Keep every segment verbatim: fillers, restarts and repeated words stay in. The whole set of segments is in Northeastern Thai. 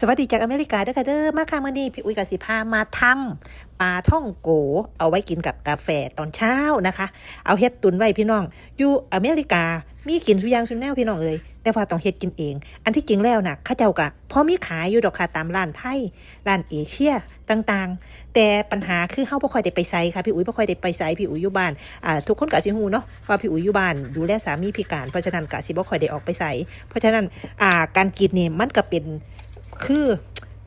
สวัสดีจากอเมริกาเด้อค่ะเด้อ มาค่ะ มื้อนี้พี่อุ๋ยก็สิพามาทำปลาท่องโก เอาไว้กินกับกาแฟตอนเช้านะคะ เอาเฮ็ดตุนไว้พี่น้อง อยู่อเมริกามีกินซุอย่างซุแนวพี่น้องเอ้ย แต่ว่าต้องเฮ็ดกินเอง อันที่จริงแล้วน่ะ เขาเจ้าก็พอมีขายอยู่ดอกค่ะ ตามร้านไทย ร้านเอเชียต่างๆ แต่ปัญหาคือเฮาบ่ค่อยได้ไปไสค่ะ พี่อุ๋ยบ่ค่อยได้ไปไส พี่อุ๋ยอยู่บ้าน อ่า ทุกคนก็สิฮู้เนาะว่าพี่อุ๋ยอยู่บ้านดูแลสามีพิการ เพราะฉะนั้นก็สิบ่ค่อยได้ออกไปไส เพราะฉะนั้น อ่า การกินนี่มันก็เป็น คือ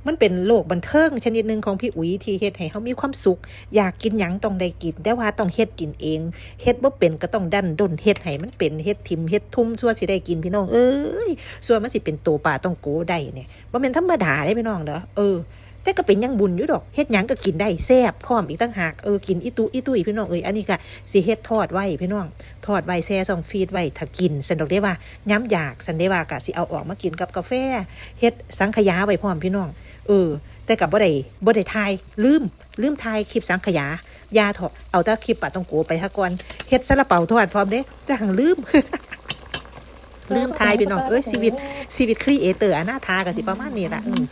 มันเป็นโลกบันเทิงชนิดหนึ่งของพี่อุ๋ยที่เฮ็ดให้เฮามีความสุข อยากกินหยังต้องได้กิน แต่ว่าต้องเฮ็ดกินเอง เฮ็ดบ่เป็นก็ต้องดันด้นเฮ็ดให้มันเป็น เฮ็ดถิ่มเฮ็ดทุ่ม ซั่วสิได้กินพี่น้องเอ้ย ซั่วมันสิเป็นโตปลาท่องโกได้เนี่ย บ่แม่นธรรมดาเด้พี่น้องเด้อ เออ แต่ก็เป็นยังบุญอยู่ดอก เฮ็ดหยังก็กินได้ แซ่บพร้อมอีกต่างหาก เออ กินอีตุอีตุยพี่น้องเอ้ย อันนี้ก็สิเฮ็ดทอดไว้พี่น้อง ทอดไว้แช่ช่องฟรีซไว้ถ้ากิน ซั้นดอกเด้ว่า ยามอยาก ซั้นเด้ว่าก็สิเอาออกมากินกับกาแฟ เฮ็ดสังขยาไว้พร้อมพี่น้อง เออ แต่ก็บ่ได้ บ่ได้ถ่าย ลืม ลืมถ่ายคลิปสังขยา อย่าเถาะ เอาแต่คลิปปลาท่องโกไปซะก่อน เฮ็ดซาลาเปาทอดพร้อมเด้ แต่หั้งลืม ลืมถ่ายพี่น้อง เอ้ย ชีวิต ชีวิตครีเอเตอร์อนาถาก็สิประมาณนี้ล่ะ อืม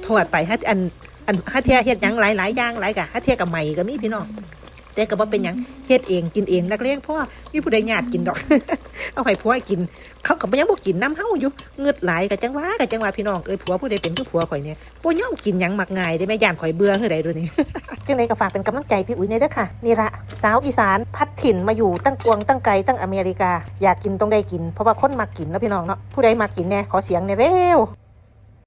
ทอดไป หา อัน อัน หาเทื่อเฮ็ดหยังหลายๆอย่างหลายกะ หาเทื่อก็ไหม้ก็มีพี่น้อง แต่ก็บ่เป็นหยัง เฮ็ดเองกินเอง นักเลงพอ มีผู้ใดญาติกินดอก เอาให้ผัวกิน เขาก็ยังบ่กินนำเฮาอยู่ งึดหลาย ก็จั่งว่า ก็จั่งว่าพี่น้องเอ้ย ผัวผู้ใดเป็นคือผัวข่อยเนี่ย บ่ยอมกินหยังมักง่ายเด้ แม่ย้านข่อยเบื่อคือใด๋ดูนี่ จั่งใด๋ก็ฝากเป็นกำลังใจพี่อุ๋ยแหน่เด้อค่ะ นี่ละ สาวอีสานพลัดถิ่นมาอยู่ตั้งกวางตั้งไกลตั้งอเมริกา อยากกินต้องได้กิน เพราะว่าคนมักกินเนาะพี่น้องเนาะ ผู้ใดมักกินแหน่ ขอเสียงแหน่เร็ว